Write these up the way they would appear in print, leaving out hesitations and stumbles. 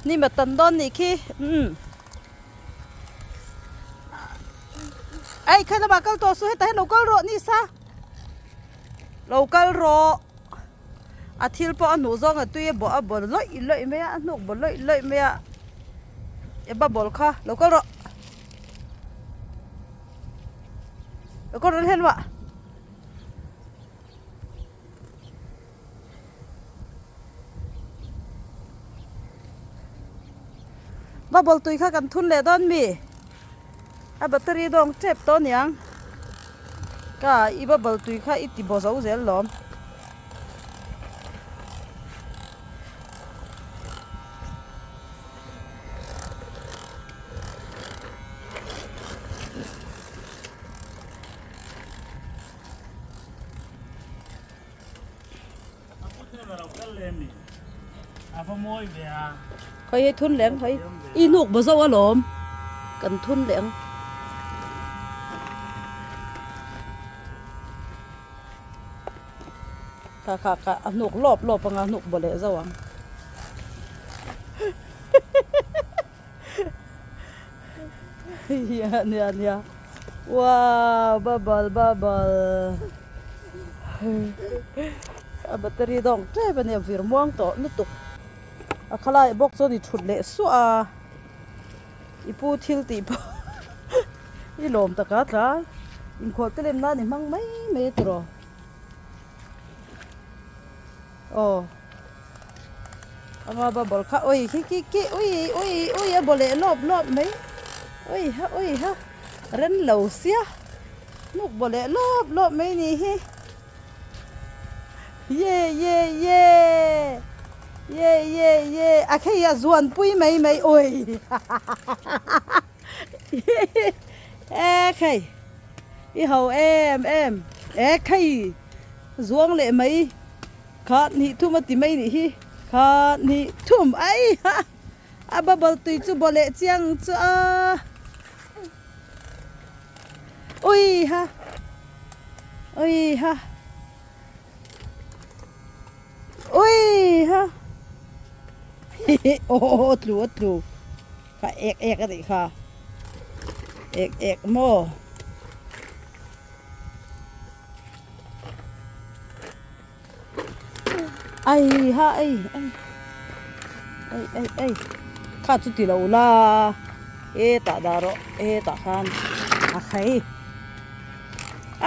Hnim a tan dawn nih khi umm. Ei kha lamah kal tawh suh hetah hian lo kal rawh ni sa. Lo kal rawh. A thil pawh a hnuh zawng a tui a bawh a bawl lawih lawih mai a a hnuk bawl lawih lawih mai a e bubble kha lo kal rawh. Lo kal rawh hel mah. Bubble tui kha kan thun leh dawn mi? A battery dawng tep tawh aniang. Ka i bubble tui kha i ti baw zo zel lawm. Khawi hei thun leng khawi i hnuk baw zo alawm kan thun leng. Kha kha kha a hnuk lawp lawp anga hnuk baw leh zo ang. Nia nia nia wow bubble bubble a battery dawng tep a nia vir muang tawh lutuk a khalai bawk chuan i thut leh suah a i pu thil tih pawh i lawm taka tlai inkhual te lem nan i hmang mai mai a tiraw aw. Anga bubble kha ui khi khi khi ui ui ui a baw leh lawp lawp mai ui ha ui ha ren lo sia hnuk baw leh lawp lawp mai ni hi ye ye ye ye ye ye a khei a zuan pui mai mai ui ha ha ha e khei i ho em em e khei zuang leh mai. Kha hnih thum a ti mai nih hi. Kha hnih thum ai ha a bubble tui chu baw leh chiang chu a ui ha ui ha ui ha aw tlu a tlu kha ek ek a nih kha ek ek maw. Ai ha ei ei ei ei ei kha chu ti lo la e tah dah rawh e tah khan a khai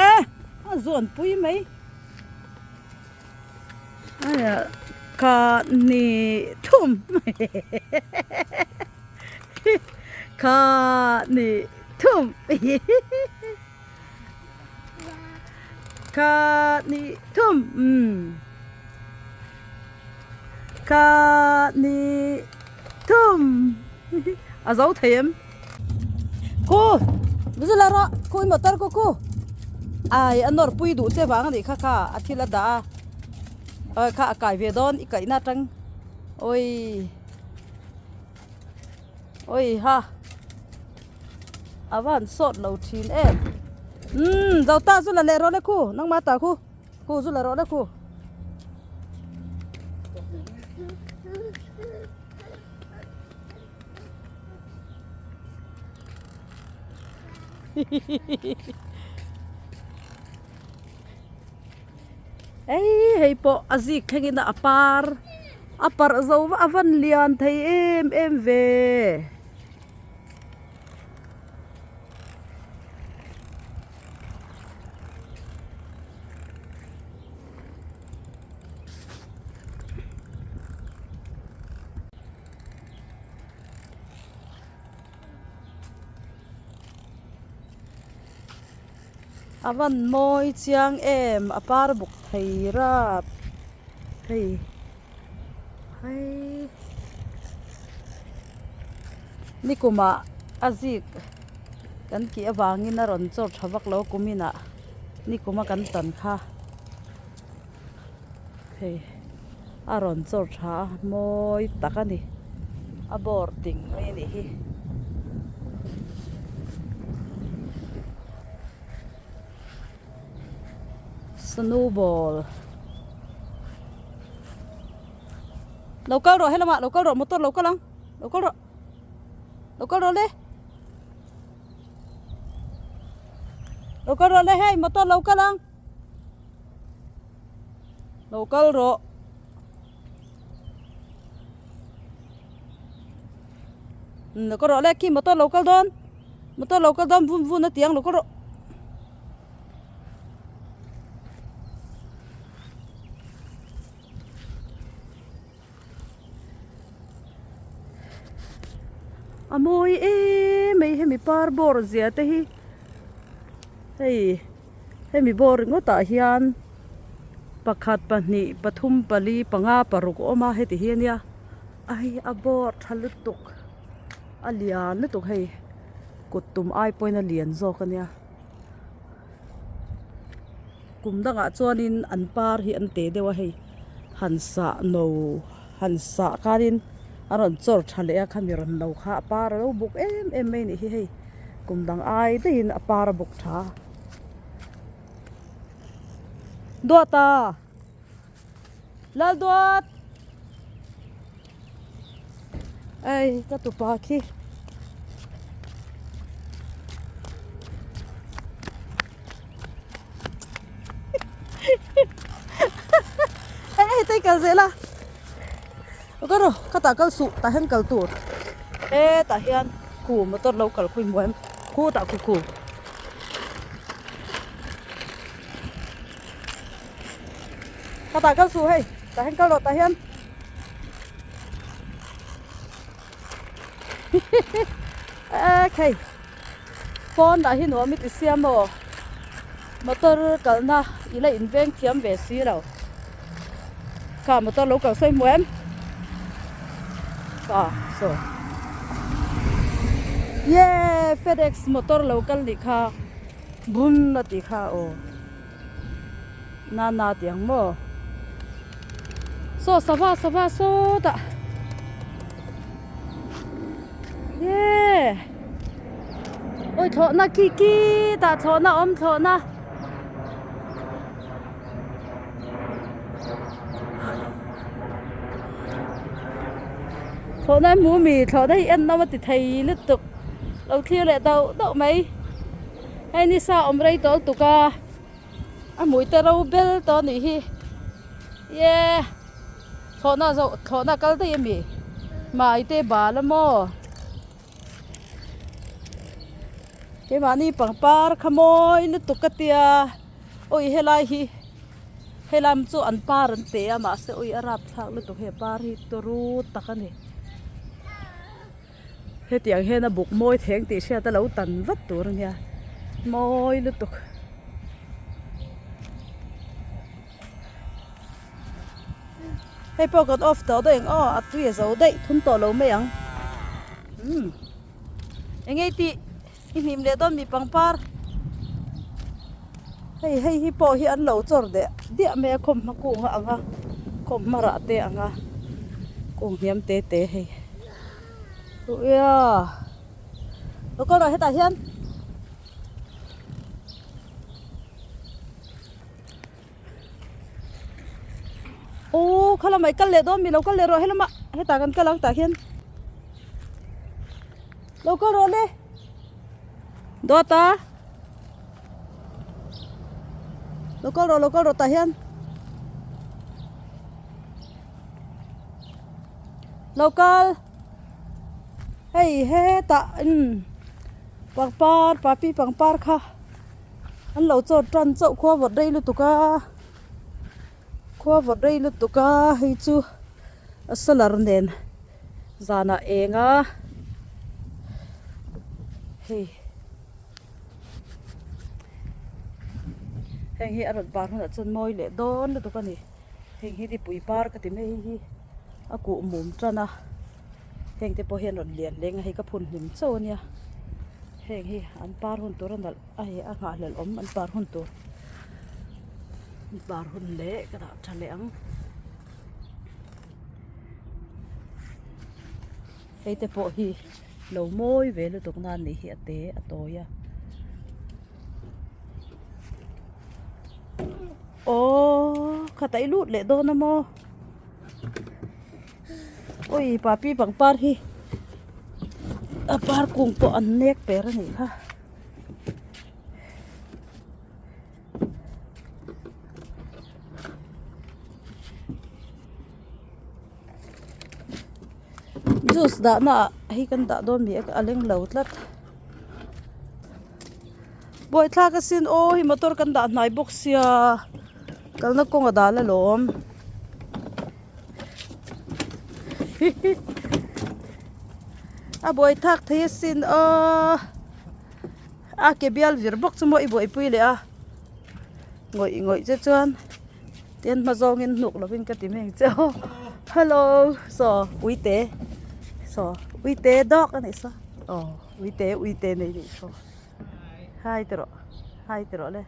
a a zawn pui mai kha ni thum kha ni thum. Kha ni thum umm kha ni thum a zo thei em khu zu la rawh khu i motor ku khu ai a nawr pui duh che vang a nih kha kha a thil a dah a awi kha a kai ve dawn i kaihna atang awii awii ha. A va han sawt lo thin em umm zo ta chu la leh rawh le khu nangmah ta khu khu chu la rawh le khu. Ei hei pawh a zik thlengin a par a parh zo va a van lian thei em em ve. A van mawi chiang em a par bawk thei rap hei hei nikumah a zik kan kih avangin a rawn chawr tha vak lo kuminah nikuma kan tan kha hei a rawn chawr tha a mawi tak a ni a bawr ding mai a nih hi. Snowball lo kal rawh helamah lo kal rawh motor lo kal ang. Lo kal rawh. Lo kal rawh le. Lo kal rawh le hei motor lo kal ang. Lo kal rawh. Lo kal rawh le khi motor lo kal dawn. Motor lo kal dawn vun vun a ti ang lo kal rawh. A mawi em mai hemi par bawr zia te hi hei hemi bawr ringawt ah hian pakhat pahnih pathum pali panga paruk a awm a heti hi ania ai a bawr tha lutuk a lian lutuk hei kut tum ai pawhin a lian zawk ania. Kum dangah chuanin an par hi an te deuh a hei han sah no han sah khanin a rawn chawr tha leh a khami rawn no kha a par a lo buk em em mai a nih hi hei kum dang ai daihin a par a buk tha Duata Lalduat Ei ka tupa khi Ei ei tei kal zel a Ka rawh ka tah kal suh tah hian kal tur hetah hian khu motor lo kal khawi hmuh em khu tah khu khu. Ka tah kal suh hei tah hian kal rawh tah hian ek hei pawn lah hi nuam i ti sia maw motor kalna i la inveng thiam ve si lo kha motor lo kal sawi hmu em kha saw yee fedex motor lo kal nih kha bun a tih kha aw. Nana tih ang maw? Saw sava sava sawtah ye awi thlawhna khi khi tah thlawhna awm thlawhna thlawhna hmu mi thlawhna hi en nawm a ti thei lutuk lo thlir leh dauh dauh mai. Hei nisa awm rei tawh lutuk a a hmui te ro bel tawh a nih hi ye thlawhna zawh thlawhna kal daih a mi mai te bal a maw keimahni pangpar kha mawi lutuk ka tia awi helai hi helam chu an par an pe a mahse awi a rapthlak lutuk he par hi turu tak a ni. Hetiang hian a buk mawi theng tih hriat a lo tan vat tur a nia mawi lutuk. Hei pawh kan off tawh daih ang aw a tui a zo daih thun tawh lo mai ang umm eng nge tih i hnim leh dawn mi pangpar hei hei hi pawh hi an lo chawr deh diah mai a khawmhma kung a ang a khawmhma rah te ang a kung hniam te te hei. Uia lo kal rawh hetah hian aw kha lamah i kal leh dawn mi lo kal leh rawh helamah hetah kan kal ang tah hian lo kal rawh le dawt a lo kal rawh lo kal rawh tah hian. Lo kal hei hetah imm pangpar papi pangpar kha an lo chawt tan chauh khua vawt rei lutuk a khua vawt rei lutuk a hei chu a solar nen zanah eng a hei heng hi a rawn par hunah chuan mawi leh dawn lutuk a ni. Heng hi nipui par ka ti mai hi a kuh mum tan a heng te pawh hian rawn lian leng a hei ka phun hlim chauh a nia heng hi an par hun tur a nalh a hei a nghahhlelh awm an par hun tur an par hun leh ka dah tha leh ang hei te pawh hi lo mawi ve lutuk nan nih hi a te a tawi a. Aww khatah i lut leh dawn a maw awi papi pangpar hi. A par kung pawh an nek per a nih kha. Juice dah na ah hei kan dah dawn mi a leng lo tlat buaithlak asin aw hei motor kan dah hnai bawk sia kalna kawng a dal alawm a buaithlak thei asin aw a ke bial vir bawk chu maw i buaipui leh a ngawih ngawih che chuan. Tin hma zawngin hnuk lovin ka ti mai ang che aw hello saw uite saw uite dog a nih saw aw uite uite nei nih saw hai ti rawh hai ti rawh le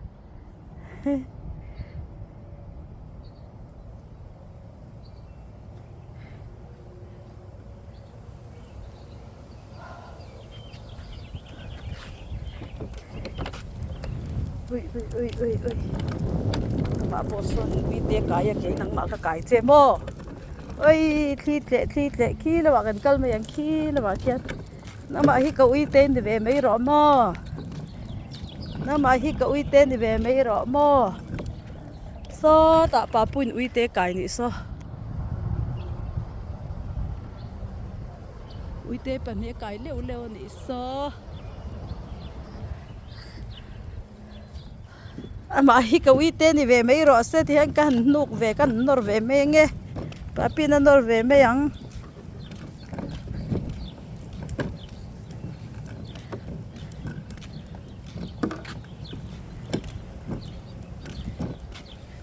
ui ui ui ui ui amah pawh sawn ui te a kai a kei nangmah ka kai che maw ui thli tleh thli tleh khi lamah kan kal mai ang khi lamah khian nangmah hi ka ui te ni ve mai rawh maw nangmah hi ka ui te ni ve mai rawh maw sawtah papuiin ui te kai nih saw. Uite pahnih a kai leuh leuh a nih saw. Amah hi ka uite ni ve mai rawh se ti hian ka han hnuk ve ka han nawr ve mai ang e. Papin a nawr ve mai ang.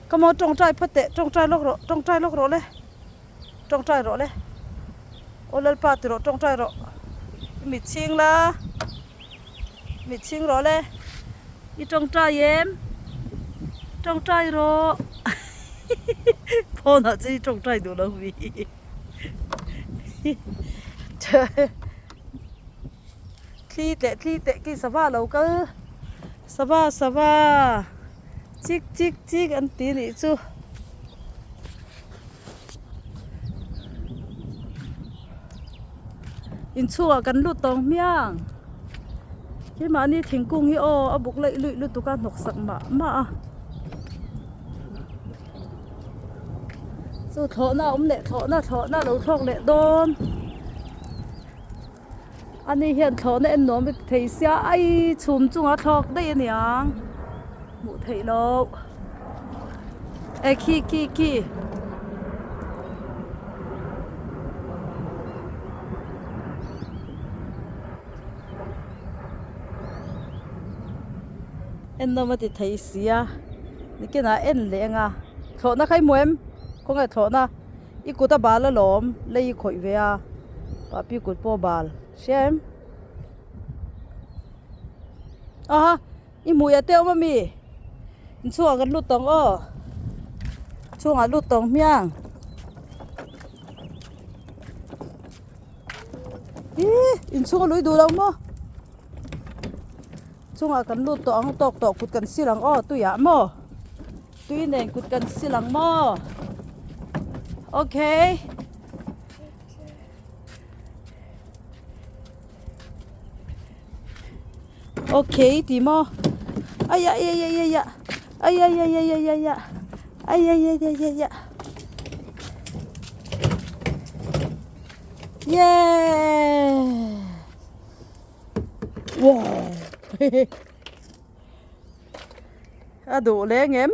Ka maw tawngtai phawt teh tawngtai lawk rawh tawngtai lawk rawh le. Tawngtai rawh le. Aw Lalpa ti rawh tawngtai rawh. I mit chhing la. Mit chhing rawh le. I tawngtai em? Tawngtai rawh. Phone ah chuan i tawngtai duh lo mi. Thli teh thli teh khi sava lo kal. Sava sava. Chik chik chik an ti nih chu. Inchhungah kan lut tawng hmiang keimahni thingkung hi aw a buk laih luih lutuk a hnawk sak mah mah a chu thlawhna a awm leh thlawhna thlawhna a lo thlawk leh dawn ani hian thlawhna en nuam i ti thei sia ai chhum chungah thlawk daih a niang hmuh theih loh e khi khi khi. En nawm a ti thei sia nikinah en leh anga thlawhna kha i hmu em khawnge thlawhna. I kut a bal alawm lei i khawih ve a papi kut pawh a bal hria em aha i hmuh ah te awm ami inchhungah kan lut tawng aw chhungah lut tawng hmiang ihh inchhung a lui duh lo maw chungah kan lut tawh ang tawk tawh kut kan sil ang aw tuiah maw. Tui nen kut kan sil ang maw? Okay. Okay ti maw? Ai ai ai ai ai ai ai ai ai ai ai ai ai ai ai ai ai Yeah. Wow. A duh leng em?